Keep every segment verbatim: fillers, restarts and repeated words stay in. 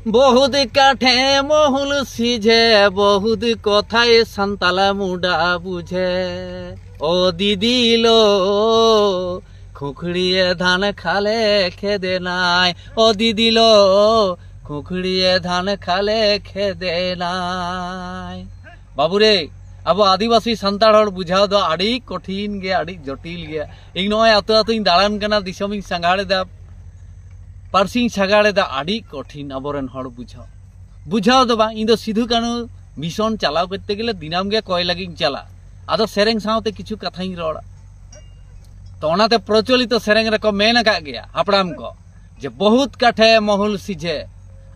ᱵᱚᱦᱩᱫ ᱠᱟᱴᱷᱮ ᱢᱚᱦᱩᱞ ᱥᱤᱡᱷᱮ, ᱵᱚᱦᱩᱫ ᱠᱚᱛᱷᱟᱭ ᱥᱟᱱᱛᱟᱞ ᱢᱩᱰᱟ ᱵᱩᱡᱷᱮ᱾ ᱚ ᱫᱤᱫᱤ ᱞᱳ, ᱠᱷᱩᱠᱷᱲᱤᱭᱮ ᱫᱷᱟᱱ ᱠᱷᱟᱞᱮ ᱠᱷᱮᱫᱮᱱᱟᱭ᱾ ᱚ ᱫᱤᱫᱤ ᱞᱳ, ᱠᱷᱩᱠᱷᱲᱤᱭᱮ ᱫᱷᱟᱱ ᱠᱷᱟᱞᱮ ᱠᱷᱮᱫᱮᱱᱟᱭ᱾ ᱵᱟᱹᱵᱩ ᱨᱮ, ᱟᱵᱚ ᱟᱹᱫᱤᱵᱟᱹᱥᱤ ᱥᱟᱱᱛᱟᱲ ᱦᱚᱲ ᱵᱩᱡᱷᱟᱹᱣ ᱫᱚ ᱟᱹᱰᱤ ᱠᱚᱴᱷᱤᱱ ᱜᱮᱭᱟ, ᱟᱹᱰᱤ ᱡᱚᱴᱤᱞ ᱜᱮᱭᱟ᱾ ᱤᱧ ᱱᱚᱜᱼᱚᱭ ᱟᱹᱛᱩ ᱟᱹᱛᱩᱧ ᱫᱟᱬᱟᱱ ᱠᱟᱱᱟ, ᱫᱤᱥᱚᱢᱤᱧ ᱥᱟᱸᱜᱷᱟᱲ ᱮᱫᱟ, ᱯᱟᱹᱨᱥᱤᱧ ᱥᱟᱸᱜᱷᱟᱲ ᱮᱫᱟ, ᱟᱹᱰᱤ ᱠᱚᱴᱷᱤᱱ ᱟᱵᱚᱨᱮᱱ ᱦᱚᱲ ᱵᱩᱡᱷᱟᱹᱣ᱾ ᱵᱩᱡᱷᱟᱹᱣ ᱫᱚ ᱵᱟᱝ, ᱤᱧ ᱫᱚ ᱥᱤᱫᱷᱩ ᱠᱟᱹᱱᱦᱩ ᱢᱤᱥᱚᱱ ᱪᱟᱞᱟᱣ ᱠᱚᱨᱛᱮ ᱜᱮᱞᱮ ᱫᱤᱱᱟᱢ ᱜᱮ ᱠᱚᱭ ᱞᱟᱹᱜᱤᱫ ᱤᱧ ᱪᱟᱞᱟᱜᱼᱟ᱾ ᱟᱫᱚ ᱥᱮᱨᱮᱧ ᱥᱟᱶᱛᱮ ᱠᱤᱪᱷᱩ ᱠᱟᱛᱷᱟᱧ ᱨᱚᱲᱟ᱾ ᱛᱚ ᱚᱱᱟᱛᱮ ᱯᱨᱚᱪᱚᱞᱤᱛᱚ ᱥᱮᱨᱮᱧ ᱨᱮᱠᱚ ᱢᱮᱱ ᱟᱠᱟᱫ ᱜᱮᱭᱟ ᱦᱟᱯᱲᱟᱢ ᱠᱚ, ᱡᱮ ᱵᱚᱦᱩᱛ ᱠᱟᱴᱷᱮ ᱢᱚᱦᱩᱞ ᱥᱤᱡᱷᱮ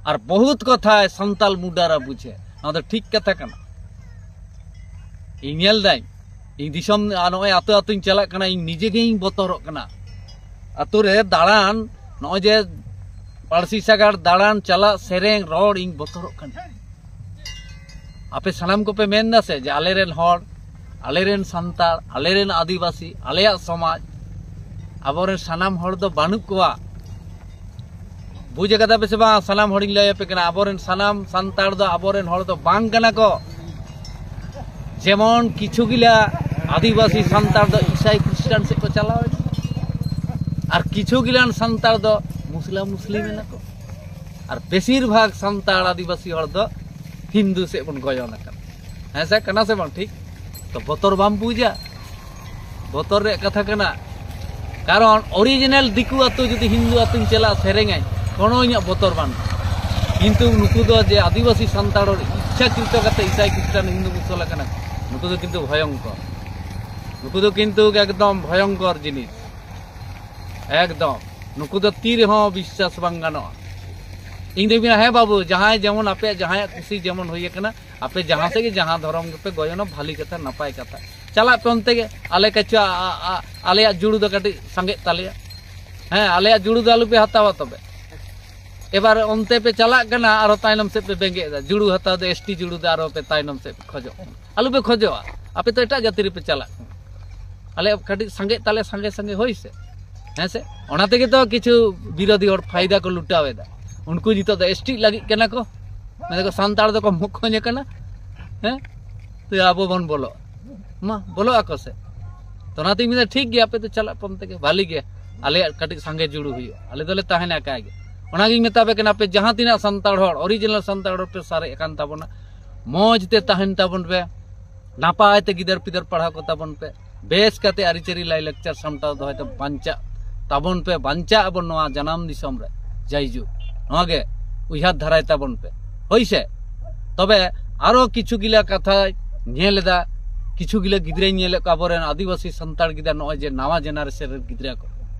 ᱟᱨ ᱵᱚᱦᱩᱛ ᱠᱚᱛᱷᱟᱭ ᱥᱟᱱᱛᱟᱞ ᱢᱩᱰᱟᱨᱟ ᱵᱩᱡᱷᱮ᱾ ᱱᱚᱣᱟ ᱫᱚ ᱴᱷᱤᱠ ᱠᱟᱛᱷᱟ ᱠᱟᱱᱟ᱾ ᱤᱧ ᱧᱮᱞ ᱫᱟᱹᱧ, ᱤᱧ ᱫᱤᱥᱚᱢ, ᱟᱨ ᱱᱚᱜᱼᱚᱭ ᱟᱹᱛᱩ ᱟᱹᱛᱩᱧ ᱪᱟᱞᱟᱜ ᱠᱟᱱᱟ, ᱤᱧ ᱱᱤᱡᱮ ᱜᱮᱧ ᱵᱚᱛᱚᱨᱚᱜ ᱠᱟᱱᱟ᱾ ᱟᱹᱛᱩ ᱨᱮ ᱫᱟᱬᱟᱱ, ᱱᱚᱜᱼᱚᱭ ᱡᱮ ᱯᱟᱹᱨᱥᱤ ᱥᱟᱜᱟᱲ ᱫᱟᱬᱟᱱ ᱪᱟᱞᱟᱜ ᱥᱮᱨᱮᱧ ᱨᱚᱲ ᱤᱧ ᱵᱚᱛᱚᱨᱚᱜ ᱠᱟᱱᱟ᱾ ᱟᱯᱮ ᱥᱟᱱᱟᱢ ᱠᱚᱯᱮ ᱢᱮᱱ ᱫᱟ ᱥᱮ ᱡᱮ ᱟᱞᱮᱨᱮᱱ ᱦᱚᱲ, ᱟᱞᱮᱨᱮᱱ ᱥᱟᱱᱛᱟᱲ, ᱟᱞᱮᱨᱮᱱ ᱟᱹᱫᱤᱵᱟᱹᱥᱤ, ᱟᱞᱮᱭᱟᱜ ᱥᱚᱢᱟᱡᱽ, ᱟᱵᱚᱨᱮᱱ ᱥᱟᱱᱟᱢ ᱦᱚᱲ ᱫᱚ ᱵᱟᱹᱱᱩᱜ ᱠᱚᱣᱟ᱾ ᱵᱩᱡᱽ ᱟᱠᱟᱫᱟ ᱯᱮ ᱥᱮ ᱵᱟᱝ? ᱥᱟᱱᱟᱢ ᱦᱚᱲᱤᱧ ᱞᱟᱹᱭ ᱟᱯᱮ ᱠᱟᱱᱟ, ᱟᱵᱚᱨᱮᱱ ᱥᱟᱱᱟᱢ ᱥᱟᱱᱛᱟᱲ ᱫᱚ ᱟᱵᱚᱨᱮᱱ ᱦᱚᱲ ᱫᱚ ᱵᱟᱝ ᱠᱟᱱᱟ ᱠᱚ᱾ ᱡᱮᱢᱚᱱ ᱠᱤᱪᱷᱩ ᱜᱤᱞᱟ ᱟᱹᱫᱤᱵᱟᱹᱥᱤ ᱥᱟᱱᱛᱟᱲ ᱫᱚ ᱤᱥᱟᱭ ᱠᱷᱨᱤᱥᱴᱟᱱ ᱥᱮᱫ ᱠᱚ ᱪᱟᱞᱟᱣ ᱮᱱᱟ, ᱟᱨ ᱠᱤᱪᱷᱩ ᱜᱤᱞᱟᱱ ᱥᱟᱱᱛᱟᱲ ᱫᱚ ᱢᱩᱥᱞᱟ ᱢᱩᱥᱞᱤᱢ ᱮᱱᱟ ᱠᱚ, ᱟᱨ ᱵᱮᱥᱤᱨ ᱵᱷᱟᱜᱽ ᱥᱟᱱᱛᱟᱲ ᱟᱹᱫᱤᱵᱟᱹᱥᱤ ᱦᱚᱲ ᱫᱚ ᱦᱤᱱᱫᱩ ᱥᱮᱫ ᱵᱚᱱ ᱜᱚᱭᱚᱱ ᱟᱠᱟᱱᱟ᱾ ᱦᱮᱸ ᱥᱮ, ᱠᱟᱱᱟ ᱥᱮ ᱵᱟᱝ? ᱴᱷᱤᱠ᱾ ᱛᱚ ᱵᱚᱛᱚᱨ ᱵᱟᱢ ᱵᱩᱡᱟ? ᱵᱚᱛᱚᱨ ᱨᱮᱭᱟᱜ ᱠᱟᱛᱷᱟ ᱠᱟᱱᱟ᱾ ᱠᱟᱨᱚᱱ ᱚᱨᱤᱡᱤᱱᱟᱞ ᱫᱤᱠᱩ ᱟᱹᱛᱩ ᱡᱩᱫᱤ ᱦᱤᱱᱫᱩ ᱟᱹᱛᱩᱧ ᱪᱟᱞᱟᱜᱼᱟ, ᱥᱮᱨᱮᱧᱟᱹᱧ, ᱠᱳᱱᱳ ᱤᱧᱟᱹᱜ ᱵᱚᱛᱚᱨ ᱵᱟᱹᱱᱩᱜᱼᱟ᱾ ᱠᱤᱱᱛᱩ ᱱᱩᱠᱩ ᱫᱚ ᱡᱮ ᱟᱹᱫᱤᱵᱟᱹᱥᱤ ᱥᱟᱱᱛᱟᱲ ᱦᱚᱲ ᱤᱪᱪᱷᱟᱠᱨᱤᱛᱚ ᱠᱟᱛᱮ ᱤᱥᱟᱭ ᱠᱷᱨᱤᱥᱴᱟᱱ ᱦᱤᱱᱫᱩ ᱢᱩᱥᱚᱞ ᱟᱠᱟᱱᱟ ᱠᱚ, ᱱᱩᱠᱩ ᱫᱚ ᱠᱤᱱᱛᱩ ᱵᱷᱚᱭᱚᱝᱠᱚᱨ᱾ ᱱᱩᱠᱩ ᱫᱚ ᱠᱤᱱᱛᱩ ᱮᱠᱫᱚᱢ ᱵᱷᱚᱭᱚᱝᱠᱚᱨ ᱡᱤᱱᱤᱥ᱾ ᱮᱠᱫᱚᱢ᱾ ᱱᱩᱠᱩ ᱫᱚ ᱛᱤ ᱨᱮᱦᱚᱸ ᱵᱤᱥᱥᱟᱥ ᱵᱟᱝ ᱜᱟᱱᱚᱜᱼᱟ᱾ ᱤᱧ ᱫᱚᱧ ᱢᱮᱱᱟ, ᱦᱮᱸ ᱵᱟᱹᱵᱩ, ᱡᱟᱦᱟᱸᱭ ᱡᱮᱢᱚᱱ, ᱟᱯᱮᱭᱟᱜ ᱡᱟᱦᱟᱸᱭᱟᱜ ᱠᱩᱥᱤ ᱡᱮᱢᱚᱱ ᱦᱩᱭ ᱟᱠᱟᱱᱟ, ᱟᱯᱮ ᱡᱟᱦᱟᱸ ᱥᱮᱫ ᱜᱮ ᱡᱟᱦᱟᱸ ᱫᱷᱚᱨᱚᱢ ᱜᱮᱯᱮ ᱜᱚᱭᱚᱱᱟ, ᱵᱷᱟᱹᱞᱤ ᱠᱟᱛᱷᱟ, ᱱᱟᱯᱟᱭ ᱠᱟᱛᱷᱟ᱾ ᱪᱟᱞᱟᱜ ᱯᱮ ᱚᱱᱛᱮ ᱜᱮ, ᱟᱞᱮ ᱠᱟᱪᱷᱟ, ᱟ-, ᱟ-, ᱟᱞᱮᱭᱟᱜ ᱡᱩᱲᱩ ᱫᱚ ᱠᱟᱹᱴᱤᱡ ᱥᱟᱸᱜᱮᱜ ᱛᱟᱞᱮᱭᱟ᱾ ᱦᱮᱸ, ᱟᱞᱮᱭᱟᱜ ᱡᱩᱲᱩ ᱫᱚ ᱟᱞᱚᱯᱮ ᱦᱟᱛᱟᱣᱟ ᱛᱚᱵᱮ᱾ ᱮᱵᱟᱨ ᱚᱱᱛᱮ ᱯᱮ ᱪᱟᱞᱟᱜ ᱠᱟᱱᱟ, ᱟᱨᱚ ᱛᱟᱭᱱᱚᱢ ᱥᱮᱫ ᱯᱮ ᱵᱮᱸᱜᱮᱫ ᱮᱫᱟ᱾ ᱡᱩᱲᱩ ᱦᱟᱛᱟᱣ ᱫᱚ ᱮᱥ ᱴᱤ ᱡᱩᱲᱩ ᱫᱚ ᱟᱨᱚ ᱯᱮ ᱛᱟᱭᱱᱚᱢ ᱥᱮᱫ ᱯᱮ ᱠᱷᱚᱡᱚᱜ ᱠᱟᱱᱟ᱾ ᱟᱞᱚᱯᱮ ᱠᱷᱚᱡᱚᱜᱼᱟ, ᱟᱯᱮ ᱛᱚ ᱮᱴᱟᱜ ᱡᱟᱹᱛᱤ ᱨᱮᱯᱮ ᱪᱟᱞᱟᱜ ᱠᱟᱱᱟ᱾ ᱟᱞᱮ ᱠᱟᱹᱴᱤᱡ ᱥᱟᱸᱜᱮᱜ ᱛᱟᱞᱮ, ᱥᱟᱸᱜᱮ ᱥᱟᱸᱜᱮ, ᱦᱳᱭ ᱥᱮ? ᱦᱮᱸ ᱥᱮ? ᱚᱱᱟ ᱛᱮᱜᱮ ᱛᱚ ᱠᱤᱪᱷᱩ ᱵᱤᱨᱳᱫᱷᱤ ᱦᱚᱲ ᱯᱷᱟᱭᱫᱟ ᱠᱚ ᱞᱩᱴᱟᱣ ᱮᱫᱟ᱾ ᱩᱱᱠᱩ ᱱᱤᱛᱚᱜ ᱫᱚ ᱮᱥᱴᱤ ᱞᱟᱹᱜᱤᱫ ᱠᱟᱱᱟ ᱠᱚ, ᱢᱮᱱᱫᱟ ᱠᱚ ᱥᱟᱱᱛᱟᱲ ᱫᱚᱠᱚ ᱢᱚᱠᱚᱧ ᱟᱠᱟᱱᱟ᱾ ᱦᱮᱸ, ᱛᱚ ᱟᱵᱚ ᱵᱚᱱ ᱵᱚᱞᱚᱜ ᱢᱟ, ᱵᱚᱞᱚᱜ ᱟᱠᱚ ᱥᱮ᱾ ᱛᱚ ᱚᱱᱟᱛᱤᱧ ᱢᱮᱱᱫᱟ, ᱴᱷᱤᱠ ᱜᱮᱭᱟ, ᱟᱯᱮ ᱫᱚ ᱪᱟᱞᱟᱜ ᱯᱚᱱ ᱛᱮᱜᱮ ᱵᱷᱟᱞᱤ ᱜᱮ, ᱟᱞᱮᱭᱟᱜ ᱠᱟᱹᱴᱤᱡ ᱥᱟᱸᱜᱮ ᱡᱩᱲᱩ ᱦᱩᱭᱩᱜᱼᱟ, ᱟᱞᱮ ᱫᱚᱞᱮ ᱛᱟᱦᱮᱱᱟ ᱮᱠᱟᱭ ᱜᱮ᱾ ᱚᱱᱟᱜᱤᱧ ᱢᱮᱛᱟ ᱯᱮ ᱠᱟᱱᱟ, ᱟᱯᱮ ᱡᱟᱦᱟᱸ ᱛᱤᱱᱟᱹᱜ ᱥᱟᱱᱛᱟᱲ ᱦᱚᱲ, ᱚᱨᱤᱡᱤᱱᱟᱞ ᱥᱟᱱᱛᱟᱲ ᱦᱚᱲ ᱯᱮ ᱥᱟᱨᱮᱡ ᱟᱠᱟᱱ ᱛᱟᱵᱚᱱᱟ, ᱢᱚᱡᱽ ᱛᱮ ᱛᱟᱦᱮᱱ ᱛᱟᱵᱚᱱ ᱯᱮ, ᱱᱟᱯᱟᱭ ᱛᱮ ᱜᱤᱫᱟᱹᱨ ᱯᱤᱫᱟᱹᱨ ᱯᱟᱲᱦᱟᱣ ᱠᱚ ᱛᱟᱵᱚᱱ ᱯᱮ, ᱵᱮᱥ ᱠᱟᱛᱮ ᱟᱹᱨᱤᱪᱟᱹᱞᱤ ᱞᱟᱭᱼᱞᱟᱠᱪᱟᱨ ᱥᱟᱢᱴᱟᱣ ᱫᱚᱦᱚᱭ ᱛᱮ ᱵᱟᱧᱪᱟᱜ ᱛᱟᱵᱚᱱ ᱯᱮ, ᱵᱟᱧᱪᱟᱜ ᱟᱵᱚᱱ ᱱᱚᱣᱟ ᱡᱟᱱᱟᱢ ᱫᱤᱥᱚᱢ ᱨᱮ ᱡᱟᱭᱡᱩᱜᱽ᱾ ᱱᱚᱣᱟ ᱜᱮ ᱩᱭᱦᱟᱹᱨ ᱫᱷᱟᱨᱟᱭ ᱛᱟᱵᱚᱱ ᱯᱮ, ᱦᱳᱭ ᱥᱮ᱾ ᱛᱚᱵᱮ ᱟᱨᱚ ᱠᱤᱪᱷᱩ ᱜᱤᱞᱟ ᱠᱟᱛᱷᱟᱧ ᱧᱮᱞ ᱮᱫᱟ, ᱠᱤᱪᱷᱩ ᱜᱤᱞᱟ ᱜᱤᱫᱽᱨᱟᱹᱧ ᱧᱮᱞᱮᱫ ᱠᱚᱣᱟ, ᱟᱵᱚᱨᱮᱱ ᱟᱹᱫᱤᱵᱟᱹᱥᱤ ᱥᱟᱱᱛᱟᱲ ᱜᱤᱫᱽᱨᱟᱹ, ᱱᱚᱜᱼᱚᱭ ᱡᱮ ᱱᱟᱣᱟ ᱡᱮᱱᱟᱨᱮᱥᱚᱱ ᱨᱮᱱ ᱜᱤᱫᱽᱨᱟᱹ ᱠᱚ,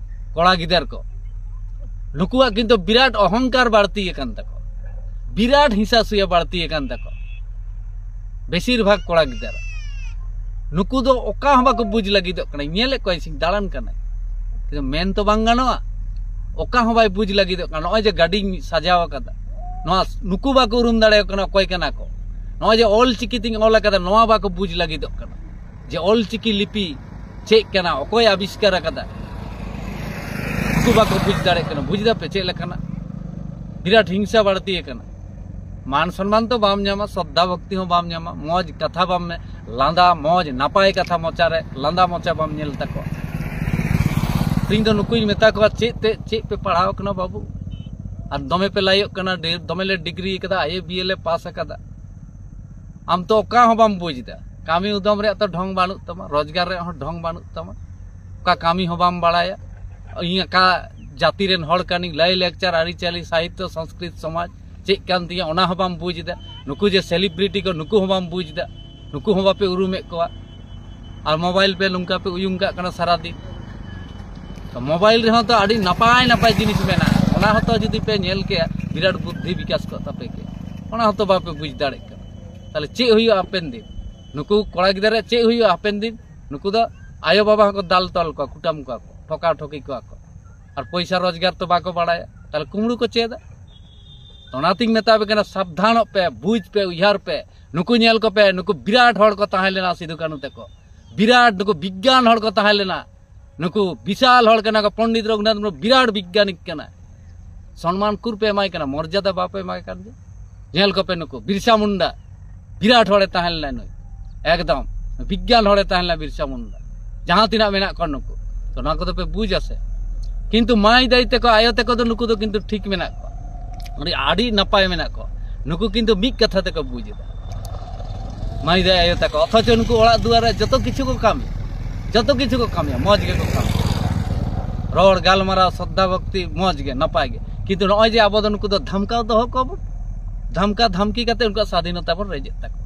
ᱠᱚᱲᱟ ᱜᱤᱫᱟᱹᱨ ᱠᱚ, ᱱᱩᱠᱩᱣᱟᱜ ᱠᱤᱱᱛᱩ ᱵᱤᱨᱟᱴ ᱚᱦᱚᱝᱠᱟᱨ ᱵᱟᱹᱲᱛᱤ ᱟᱠᱟᱱ ᱛᱟᱠᱚ, ᱵᱤᱨᱟᱴ ᱦᱤᱸᱥᱟ ᱥᱩᱭᱟ ᱵᱟᱹᱲᱛᱤ ᱟᱠᱟᱱ ᱛᱟᱠᱚ᱾ ᱵᱮᱥᱤᱨ ᱵᱷᱟᱜᱽ ᱠᱚᱲᱟ ᱜᱤᱫᱟᱹᱨ ᱱᱩᱠᱩ ᱫᱚ ᱚᱠᱟ ᱦᱚᱸ ᱵᱟᱠᱚ ᱵᱩᱡᱽ ᱞᱟᱹᱜᱤᱫᱚᱜ ᱠᱟᱱᱟ᱾ ᱧᱮᱞᱮᱫ ᱠᱚᱣᱟᱧ ᱥᱮᱧ, ᱫᱟᱬᱟᱱ ᱠᱟᱱᱟᱭ, ᱠᱤᱱᱛᱩ ᱢᱮᱱ ᱛᱚ ᱵᱟᱝ ᱜᱟᱱᱚᱜᱼᱟ, ᱚᱠᱟ ᱦᱚᱸ ᱵᱟᱭ ᱵᱩᱡᱽ ᱞᱟᱹᱜᱤᱫᱚᱜ ᱠᱟᱱᱟ᱾ ᱱᱚᱜᱼᱚᱭ ᱡᱮ ᱜᱟᱹᱰᱤᱧ ᱥᱟᱡᱟᱣ ᱟᱠᱟᱫᱟ, ᱱᱚᱣᱟ ᱱᱩᱠᱩ ᱵᱟᱠᱚ ᱩᱨᱩᱢ ᱫᱟᱲᱮᱭᱟᱜ ᱠᱟᱱᱟ ᱚᱠᱚᱭ ᱠᱟᱱᱟ ᱠᱚ᱾ ᱱᱚᱜᱼᱚᱭ ᱡᱮ ᱚᱞ ᱪᱤᱠᱤ ᱛᱤᱧ ᱚᱞ ᱟᱠᱟᱫᱟ, ᱱᱚᱣᱟ ᱵᱟᱠᱚ ᱵᱩᱡᱽ ᱞᱟᱹᱜᱤᱫᱚᱜ ᱠᱟᱱᱟ ᱡᱮ ᱚᱞ ᱪᱤᱠᱤ ᱞᱤᱯᱤ ᱪᱮᱫ ᱠᱟᱱᱟ, ᱚᱠᱚᱭ ᱟᱵᱤᱥᱠᱟᱨ ᱟᱠᱟᱫᱟ, ᱩᱱᱠᱩ ᱵᱟᱠᱚ ᱵᱩᱡᱽ ᱫᱟᱲᱮᱭᱟᱜ ᱠᱟᱱᱟ᱾ ᱵᱩᱡᱽ ᱫᱟᱯᱮ ᱪᱮᱫ ᱞᱮᱠᱟᱱᱟᱜ ᱵᱤᱨᱟᱴ ᱦᱤᱝᱥᱟ ᱵᱟᱹᱲᱛᱤ ᱟᱠᱟᱱᱟ? ᱢᱟᱱ ᱥᱚᱱᱢᱟᱱ ᱛᱚ ᱵᱟᱢ ᱧᱟᱢᱟ, ᱥᱨᱚᱫᱷᱟ ᱵᱷᱚᱠᱛᱤ ᱦᱚᱸ ᱵᱟᱢ ᱧᱟᱢᱟ, ᱢᱚᱡᱽ ᱠᱟᱛᱷᱟ ᱵᱟᱢ ᱢᱮ-, ᱞᱟᱸᱫᱟ, ᱢᱚᱡᱽ ᱱᱟᱯᱟᱭ ᱠᱟᱛᱷᱟ ᱢᱚᱪᱟ ᱨᱮ, ᱞᱟᱸᱫᱟ ᱢᱚᱪᱟ ᱵᱟᱢ ᱧᱮᱞ ᱛᱟᱠᱚᱣᱟ᱾ ᱤᱧ ᱫᱚ ᱱᱩᱠᱩᱧ ᱢᱮᱛᱟ ᱠᱚᱣᱟ, ᱪᱮᱫ ᱛᱮ, ᱪᱮᱫ ᱯᱮ ᱯᱟᱲᱦᱟᱣ ᱠᱟᱱᱟ ᱵᱟᱹᱵᱩ? ᱟᱨ ᱫᱚᱢᱮ ᱯᱮ ᱞᱟᱭᱚᱜ ᱠᱟᱱᱟ, ᱰᱷᱮᱨ, ᱫᱚᱢᱮ ᱞᱮ ᱰᱤᱜᱽᱨᱤ ᱟᱠᱟᱫᱟ, ᱟᱭ ᱮ ᱵᱤ ᱮ ᱞᱮ ᱯᱟᱥ ᱟᱠᱟᱫᱟ᱾ ᱟᱢ ᱛᱚ ᱚᱠᱟ ᱦᱚᱸ ᱵᱟᱢ ᱵᱩᱡᱽ ᱮᱫᱟ, ᱠᱟᱹᱢᱤ ᱩᱫᱚᱢ ᱨᱮᱭᱟᱜ ᱛᱚ ᱰᱷᱚᱝ ᱵᱟᱹᱱᱩᱜ ᱛᱟᱢᱟ, ᱨᱳᱡᱽᱜᱟᱨ ᱨᱮᱭᱟᱜ ᱦᱚᱸ ᱰᱷᱚᱝ ᱵᱟᱹᱱᱩᱜ ᱛᱟᱢᱟ, ᱚᱠᱟ ᱠᱟᱹᱢᱤ ᱦᱚᱸ ᱵᱟᱢ ᱵᱟᱲᱟᱭᱟ᱾ ᱤᱧ ᱚᱠᱟ ᱡᱟᱹᱛᱤ ᱨᱮᱱ ᱦᱚᱲ ᱠᱟᱹᱱᱟᱹᱧ, ᱞᱟᱭ ᱞᱟᱠᱪᱟᱨ, ᱟᱹᱨᱤᱪᱟᱹᱞᱤ, ᱥᱟᱦᱤᱛᱛᱚ, ᱥᱚᱝᱥᱠᱨᱤᱛ, ᱥᱚᱢᱟᱡᱽ ᱪᱮᱫ ᱠᱟᱱ ᱛᱤᱧᱟ, ᱚᱱᱟ ᱦᱚᱸ ᱵᱟᱢ ᱵᱩᱡᱽ ᱮᱫᱟ᱾ ᱱᱩᱠᱩ ᱡᱮ ᱥᱮᱞᱤᱵᱨᱤᱴᱤ ᱠᱚ, ᱱᱩᱠᱩ ᱦᱚᱸ ᱵᱟᱢ ᱵᱩᱡᱽ ᱮᱫᱟ, ᱱᱩᱠᱩ ᱦᱚᱸ ᱵᱟᱯᱮ ᱩᱨᱩᱢᱮᱫ ᱠᱚᱣᱟ᱾ ᱟᱨ ᱢᱳᱵᱟᱭᱤᱞ ᱯᱮ ᱱᱚᱝᱠᱟ ᱯᱮ ᱩᱭᱩᱝ ᱠᱟᱜ ᱠᱟᱱᱟ ᱥᱟᱨᱟᱫᱤᱱ᱾ ᱛᱚ ᱢᱳᱵᱟᱭᱤᱞ ᱨᱮᱦᱚᱸ ᱛᱚ ᱟᱹᱰᱤ ᱱᱟᱯᱟᱭ ᱱᱟᱯᱟᱭ ᱡᱤᱱᱤᱥ ᱢᱮᱱᱟᱜᱼᱟ, ᱚᱱᱟ ᱦᱚᱸᱛᱚ ᱡᱩᱫᱤ ᱯᱮ ᱧᱮᱞ ᱠᱮᱭᱟ, ᱵᱤᱨᱟᱴ ᱵᱩᱫᱽᱫᱷᱤ ᱵᱤᱠᱟᱥ ᱠᱚᱜ ᱛᱟᱯᱮ ᱠᱮᱭᱟ᱾ ᱚᱱᱟ ᱦᱚᱸᱛᱚ ᱵᱟᱯᱮ ᱵᱩᱡᱽ ᱫᱟᱲᱮᱭᱟᱜ ᱠᱟᱱᱟ᱾ ᱛᱟᱦᱚᱞᱮ ᱪᱮᱫ ᱦᱩᱭᱩᱜᱼᱟ ᱦᱟᱯᱮᱱ ᱫᱤᱱ? ᱱᱩᱠᱩ ᱠᱚᱲᱟ ᱜᱤᱫᱽᱨᱟᱹ ᱪᱮᱫ ᱦᱩᱭᱩᱜᱼᱟ ᱦᱟᱯᱮᱱ ᱫᱤᱱ? ᱱᱩᱠᱩ ᱫᱚ ᱟᱭᱳ ᱵᱟᱵᱟ ᱦᱚᱸᱠᱚ ᱫᱟᱞ ᱛᱚᱞ ᱠᱚᱣᱟ, ᱠᱩᱴᱟᱹᱢ ᱠᱚᱣᱟ ᱠᱚ, ᱴᱷᱚᱠᱟ ᱴᱷᱚᱠᱤ ᱠᱚᱣᱟ ᱠᱚ, ᱟᱨ ᱯᱚᱭᱥᱟ ᱨᱳᱡᱽᱜᱟᱨ ᱛᱚ ᱵᱟᱠᱚ ᱵᱟᱲᱟᱭᱟ᱾ ᱛᱟᱦᱚᱞᱮ ᱠᱩᱢᱲᱩ ᱠᱚ ᱪᱮᱫᱟ᱾ ᱚᱱᱟᱛᱤᱧ ᱢᱮᱛᱟ ᱯᱮ ᱠᱟᱱᱟ, ᱥᱟᱵᱫᱷᱟᱱᱚᱜ ᱯᱮ, ᱵᱩᱡᱽ ᱯᱮ, ᱩᱭᱦᱟᱹᱨ ᱯᱮ᱾ ᱱᱩᱠᱩ ᱧᱮᱞ ᱠᱚᱯᱮ, ᱱᱩᱠᱩ ᱵᱤᱨᱟᱴ ᱦᱚᱲ ᱠᱚ ᱛᱟᱦᱮᱸ ᱞᱮᱱᱟ ᱥᱤᱫᱩ ᱠᱟᱹᱱᱦᱩ ᱛᱟᱠᱚ, ᱵᱤᱨᱟᱴ ᱱᱩᱠᱩ ᱵᱤᱜᱽᱜᱟᱱ ᱦᱚᱲ ᱠᱚ ᱛᱟᱦᱮᱸ ᱞᱮᱱᱟ᱾ ᱱᱩᱠᱩ ᱵᱤᱥᱟᱞ ᱦᱚᱲ ᱠᱟᱱᱟ ᱠᱚ, ᱯᱚᱱᱰᱤᱛ ᱨᱚᱜᱷᱩᱱᱟᱛᱷ ᱢᱩᱨᱢᱩ ᱵᱤᱨᱟᱴ ᱵᱤᱜᱽᱜᱟᱱᱤᱠ ᱠᱟᱱᱟ᱾ ᱥᱚᱱᱢᱟᱱ ᱩᱠᱩᱨ ᱯᱮ ᱮᱢᱟᱭ ᱠᱟᱱᱟ? ᱢᱚᱨᱡᱟᱫᱟ ᱵᱟᱯᱮ ᱮᱢᱟᱭ ᱠᱟᱱ ᱡᱮ? ᱧᱮᱞ ᱠᱚᱯᱮ ᱱᱩᱠᱩ ᱵᱤᱨᱥᱟ ᱢᱩᱱᱰᱟ, ᱵᱤᱨᱟᱴ ᱦᱚᱲᱮ ᱛᱟᱦᱮᱸ ᱞᱮᱱᱟ ᱱᱩᱭ, ᱮᱠᱫᱚᱢ ᱵᱤᱜᱽᱜᱟᱱ ᱦᱚᱲᱮ ᱛᱟᱦᱮᱸ ᱞᱮᱱᱟ ᱵᱤᱨᱥᱟ ᱢᱩᱱᱰᱟ᱾ ᱡᱟᱦᱟᱸ ᱛᱤᱱᱟᱹᱜ ᱢᱮᱱᱟᱜ ᱠᱚᱣᱟ ᱱᱩᱠᱩ, ᱛᱚ ᱱᱚᱣᱟ ᱠᱚᱫᱚ ᱯᱮ ᱵᱩᱡᱟ ᱥᱮ? ᱠᱤᱱᱛᱩ ᱢᱟᱹᱭ ᱫᱟᱹᱭ ᱛᱟᱠᱚ, ᱟᱭᱳ ᱛᱟᱠᱚ ᱫᱚ ᱱᱩᱠᱩ ᱫᱚ ᱠᱤᱱᱛᱩ ᱴᱷᱤᱠ ᱢᱮᱱᱟᱜ ᱠᱚᱣᱟ, ᱟᱹᱰᱤ, ᱟᱹᱰᱤ ᱱᱟᱯᱟᱭ ᱢᱮᱱᱟᱜ ᱠᱚᱣᱟ᱾ ᱱᱩᱠᱩ ᱠᱤᱱᱛᱩ ᱢᱤᱫ ᱠᱟᱛᱷᱟ ᱛᱮᱠᱚ ᱵᱩᱡᱽ ᱮᱫᱟ, ᱢᱟᱹᱭ ᱫᱟᱹᱭ ᱟᱭᱳ ᱛᱟᱠᱚ, ᱚᱛᱷᱚᱪᱚ ᱱᱩᱠᱩ ᱚᱲᱟᱜ ᱫᱩᱣᱟᱨ ᱨᱮ ᱡᱚᱛᱚ ᱠᱤᱪᱷᱩ ᱠᱚ ᱠᱟᱹᱢᱤ, ᱡᱚᱛᱚ ᱠᱤᱪᱷᱩ ᱠᱚ ᱠᱟᱹᱢᱤᱭᱟ, ᱢᱚᱡᱽ ᱜᱮᱠᱚ ᱠᱟᱹᱢᱤᱭᱟ, ᱨᱚᱲ ᱜᱟᱞᱢᱟᱨᱟᱣ ᱥᱨᱚᱫᱷᱟ ᱵᱷᱚᱠᱛᱤ ᱢᱚᱡᱽ ᱜᱮ, ᱱᱟᱯᱟᱭ ᱜᱮ᱾ ᱠᱤᱱᱛᱩ ᱱᱚᱜᱼᱚᱭ ᱡᱮ ᱟᱵᱚ ᱫᱚ ᱱᱩᱠᱩ ᱫᱚ ᱫᱷᱟᱢᱠᱟᱣ ᱫᱚᱦᱚ ᱠᱚᱣᱟ ᱵᱚᱱ, ᱫᱷᱟᱢᱠᱟ ᱫᱷᱟᱢᱠᱤ ᱠᱟᱛᱮ ᱩᱱᱠᱩᱣᱟᱜ ᱥᱟᱫᱷᱤᱱᱚᱛᱟ ᱵᱚᱱ ᱨᱮᱡᱮᱫ ᱛᱟᱠᱚᱣᱟ᱾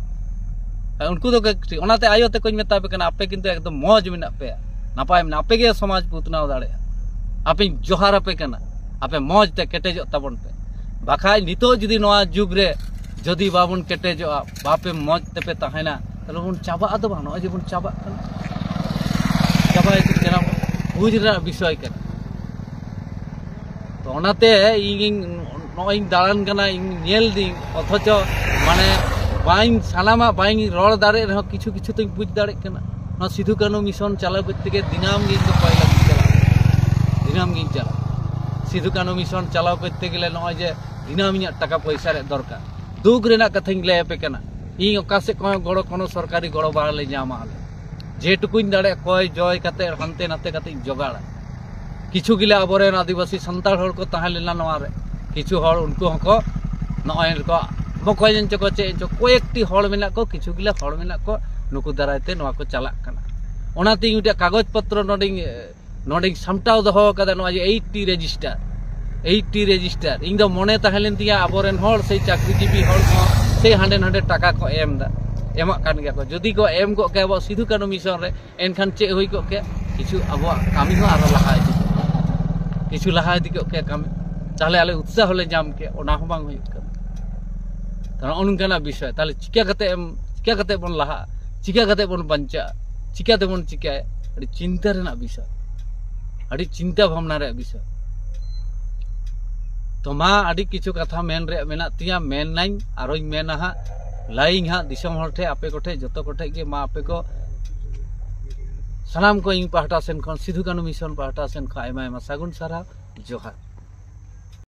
ᱟᱨ ᱩᱱᱠᱩ ᱫᱚ ᱴᱷᱤᱠ, ᱚᱱᱟᱛᱮ ᱟᱭᱳ ᱛᱟᱠᱚᱧ ᱢᱮᱛᱟ ᱯᱮ ᱠᱟᱱᱟ, ᱟᱯᱮ ᱠᱤᱱᱛᱩ ᱮᱠᱫᱚᱢ ᱢᱚᱡᱽ ᱢᱮᱱᱟᱜ ᱯᱮᱭᱟ, ᱱᱟᱯᱟᱭ ᱢᱮᱱᱟᱜ, ᱟᱯᱮ ᱜᱮ ᱥᱚᱢᱟᱡᱽ ᱯᱮ ᱩᱛᱱᱟᱹᱣ ᱫᱟᱲᱮᱭᱟᱜᱼᱟ᱾ ᱟᱯᱮᱧ ᱡᱚᱦᱟᱨ ᱟᱯᱮ ᱠᱟᱱᱟ, ᱟᱯᱮ ᱢᱚᱡᱽ ᱛᱮ ᱠᱮᱴᱮᱡᱚᱜ ᱛᱟᱵᱚᱱ ᱯᱮ᱾ ᱵᱟᱠᱷᱟᱡ ᱱᱤᱛᱚᱜ ᱡᱩᱫᱤ ᱱᱚᱣᱟ ᱡᱩᱜᱽ ᱨᱮ ᱡᱩᱫᱤ ᱵᱟᱵᱚᱱ ᱠᱮᱴᱮᱡᱚᱜᱼᱟ, ᱵᱟᱯᱮ ᱢᱚᱡᱽ ᱛᱮᱯᱮ ᱛᱟᱦᱮᱱᱟ, ᱛᱟᱦᱞᱮ ᱵᱚᱱ ᱪᱟᱵᱟᱜ ᱟᱫᱚ ᱵᱟᱝ, ᱱᱚᱜᱼᱚᱭ ᱡᱮᱵᱚᱱ ᱪᱟᱵᱟᱜ ᱠᱟᱱᱟ, ᱪᱟᱵᱟ ᱤᱫᱤᱜ ᱠᱟᱱᱟ ᱵᱚᱱ, ᱵᱩᱡᱽ ᱨᱮᱱᱟᱜ ᱵᱤᱥᱚᱭ ᱠᱟᱱᱟ᱾ ᱛᱚ ᱚᱱᱟᱛᱮ ᱤᱧ ᱱᱚᱜᱼᱚᱭ ᱤᱧ ᱫᱟᱬᱟᱱ ᱠᱟᱱᱟ, ᱤᱧ ᱧᱮᱞ ᱫᱤᱧ, ᱚᱛᱷᱚᱪᱚ ᱢᱟᱱᱮ ᱵᱟᱹᱧ, ᱥᱟᱱᱟᱢᱟᱜ ᱵᱟᱹᱧ ᱨᱚᱲ ᱫᱟᱲᱮᱭᱟᱜ ᱨᱮᱦᱚᱸ ᱠᱤᱪᱷᱩ ᱠᱤᱪᱷᱩ ᱛᱚᱧ ᱵᱩᱡᱽ ᱫᱟᱲᱮᱭᱟᱜ ᱠᱟᱱᱟ᱾ ᱱᱚᱣᱟ ᱥᱤᱫᱷᱩ ᱠᱟᱹᱱᱦᱩ ᱢᱤᱥᱚᱱ ᱪᱟᱞᱟᱣ ᱠᱚᱨᱛᱮ ᱜᱮ ᱫᱤᱱᱟᱹᱢ ᱜᱮ ᱤᱧ ᱫᱚ ᱯᱚᱭᱞᱟ ᱜᱤᱧ ᱪᱟᱞᱟᱜᱼᱟ, ᱫᱤᱱᱟᱹᱢ ᱜᱤᱧ ᱪᱟᱞᱟᱜᱼᱟ᱾ ᱥᱤᱫᱷᱩ ᱠᱟᱹᱱᱦᱩ ᱢᱤᱥᱚᱱ ᱪᱟᱞᱟᱣ ᱠᱚᱨᱛᱮ ᱜᱮᱞᱮ ᱱᱚᱜᱼᱚᱭ ᱡᱮ ᱫᱤᱱᱟᱹᱢ ᱤᱧᱟᱹᱜ ᱴᱟᱠᱟ ᱯᱚᱭᱥᱟ ᱨᱮᱭᱟᱜ ᱫᱚᱨᱠᱟᱨ, ᱫᱩᱠ ᱨᱮᱱᱟᱜ ᱠᱟᱛᱷᱟᱧ ᱞᱟᱹᱭ ᱟᱯᱮ ᱠᱟᱱᱟ᱾ ᱤᱧ ᱚᱠᱟ ᱥᱮᱫ ᱠᱷᱚᱱ ᱜᱚᱲᱚ, ᱠᱳᱱᱳ ᱥᱚᱨᱠᱟᱨᱤ ᱜᱚᱲᱚ ᱵᱟᱝᱞᱮ ᱧᱟᱢᱟ ᱟᱞᱮ᱾ ᱡᱮᱴᱩᱠᱩᱧ ᱫᱟᱲᱮᱭᱟᱜ ᱠᱚᱭ ᱡᱚᱭ ᱠᱟᱛᱮ ᱦᱟᱱᱛᱮ ᱱᱟᱛᱮ ᱠᱟᱛᱮᱧ ᱡᱚᱜᱟᱲᱟ᱾ ᱠᱤᱪᱷᱩ ᱜᱤᱞᱟ ᱟᱵᱚᱨᱮᱱ ᱟᱹᱫᱤᱵᱟᱹᱥᱤ ᱥᱟᱱᱛᱟᱲ ᱦᱚᱲ ᱠᱚ ᱛᱟᱦᱮᱸ ᱞᱮᱱᱟ ᱱᱚᱣᱟ ᱨᱮ, ᱠᱤᱪᱷᱩ ᱦᱚᱲ ᱩᱱᱠᱩ ᱦᱚᱸᱠᱚ ᱱᱚᱜᱼᱚᱭ ᱠᱚ ᱵᱚᱠᱚᱧ ᱮᱱ ᱪᱚᱠᱚ ᱪᱮᱫ ᱮᱱ ᱪᱚ, ᱠᱚᱭᱮᱠᱴᱤ ᱦᱚᱲ ᱢᱮᱱᱟᱜ ᱠᱚ, ᱠᱤᱪᱷᱩ ᱜᱤᱞᱟ ᱦᱚᱲ ᱢᱮᱱᱟᱜ ᱠᱚ, ᱱᱩᱠᱩ ᱫᱟᱨᱟᱭ ᱛᱮ ᱱᱚᱣᱟ ᱠᱚ ᱪᱟᱞᱟᱜ ᱠᱟᱱᱟ᱾ ᱚᱱᱟᱛᱮ ᱤᱧ ᱢᱤᱫᱴᱮᱱ ᱠᱟᱜᱚᱡᱽ ᱯᱚᱛᱨᱚ ᱱᱚᱰᱮᱧ, ᱱᱚᱰᱮᱧ ᱥᱟᱢᱴᱟᱣ ᱫᱚᱦᱚ ᱟᱠᱟᱫᱟ, ᱱᱚᱣᱟ ᱡᱮ eight T register, eight T register. ᱤᱧ ᱫᱚ ᱢᱚᱱᱮ ᱛᱟᱦᱮᱸ ᱞᱮᱱ ᱛᱤᱧᱟ ᱟᱵᱚᱨᱮᱱ ᱦᱚᱲ ᱥᱮ ᱪᱟᱹᱠᱨᱤᱡᱤᱵᱤ ᱦᱚᱲ ᱠᱚ ᱥᱮ ᱦᱟᱸᱰᱮ ᱱᱟᱰᱮ ᱴᱟᱠᱟ ᱠᱚ ᱮᱢ ᱮᱫᱟ, ᱮᱢᱟᱜ ᱠᱟᱱ ᱜᱮᱭᱟ ᱠᱚ᱾ ᱡᱩᱫᱤ ᱠᱚ ᱮᱢ ᱜᱚᱫ ᱠᱮᱭᱟ ᱟᱵᱚᱣᱟᱜ ᱥᱤᱫᱷᱩ ᱠᱟᱹᱱᱦᱩ ᱢᱤᱥᱚᱱ ᱨᱮ, ᱮᱱᱠᱷᱟᱱ ᱪᱮᱫ ᱦᱩᱭ ᱠᱚᱜ ᱠᱮᱭᱟ? ᱠᱤᱪᱷᱩ ᱟᱵᱚᱣᱟᱜ ᱠᱟᱹᱢᱤ ᱦᱚᱸ ᱟᱨᱚ ᱞᱟᱦᱟ ᱤᱫᱤ ᱠᱚᱜ ᱠᱮᱭᱟ, ᱠᱤᱪᱷᱩ ᱞᱟᱦᱟ ᱤᱫᱤ ᱠᱚᱜ ᱠᱮᱭᱟ ᱠᱟᱹᱢᱤ, ᱛᱟᱦᱚᱞᱮ ᱟᱞᱮ ᱩᱛᱥᱟᱦᱚ ᱞᱮ ᱧᱟᱢ ᱠᱮᱭᱟ, ᱚᱱᱟ ᱦᱚᱸ ᱵᱟᱝ ᱦᱩᱭᱩᱜ ᱠᱟᱱᱟ᱾ ᱛᱟᱦᱚᱞᱮ ᱱᱚᱜᱼᱚ ᱱᱚᱝᱠᱟᱱᱟᱜ ᱵᱤᱥᱚᱭ, ᱛᱟᱦᱚᱞᱮ ᱪᱤᱠᱟ ᱠᱟᱛᱮ ᱮᱢ, ᱪᱤᱠᱟ ᱠᱟᱛᱮ ᱵᱚᱱ ᱞᱟᱦᱟᱜᱼᱟ, ᱪᱤᱠᱟ ᱛᱮᱵᱚᱱ ᱪᱤᱠᱟᱭᱟ, ᱟᱹᱰᱤ ᱪᱤᱱᱛᱟᱹ ᱨᱮᱱᱟᱜ ᱵᱤᱥᱚᱭ, ᱟᱹᱰᱤ ᱪᱤᱱᱛᱟᱹ ᱵᱷᱟᱵᱽᱱᱟ ᱨᱮᱭᱟᱜ ᱵᱤᱥᱚᱭ᱾ ᱛᱚ ᱢᱟ, ᱟᱹᱰᱤ ᱠᱤᱪᱷᱩ ᱠᱟᱛᱷᱟ ᱢᱮᱱ ᱨᱮᱭᱟᱜ ᱢᱮᱱᱟᱜ ᱛᱤᱧᱟᱹ, ᱢᱮᱱᱟᱹᱧ, ᱟᱨᱚᱧ ᱢᱮᱱᱟ ᱦᱟᱸᱜ, ᱞᱟᱹᱭᱟᱹᱧ ᱦᱟᱸᱜ ᱫᱤᱥᱚᱢ ᱦᱚᱲ ᱴᱷᱮᱱ, ᱟᱯᱮ ᱠᱚᱴᱷᱮᱱ, ᱡᱚᱛᱚ ᱠᱚᱴᱷᱮᱱ ᱜᱮ᱾ ᱢᱟ ᱟᱯᱮ ᱠᱚ ᱥᱟᱱᱟᱢ ᱠᱚ ᱤᱧ ᱯᱟᱦᱴᱟ ᱥᱮᱱ ᱠᱷᱚᱱ, ᱥᱤᱫᱷᱩ ᱠᱟᱹᱱᱦᱩ ᱢᱤᱥᱚᱱ ᱯᱟᱦᱴᱟ ᱥᱮᱱ ᱠᱷᱚᱱ ᱟᱭᱢᱟ ᱟᱭᱢᱟ ᱥᱟᱹᱜᱩᱱ ᱥᱟᱨᱦᱟᱣ, ᱡᱚᱦᱟᱨ᱾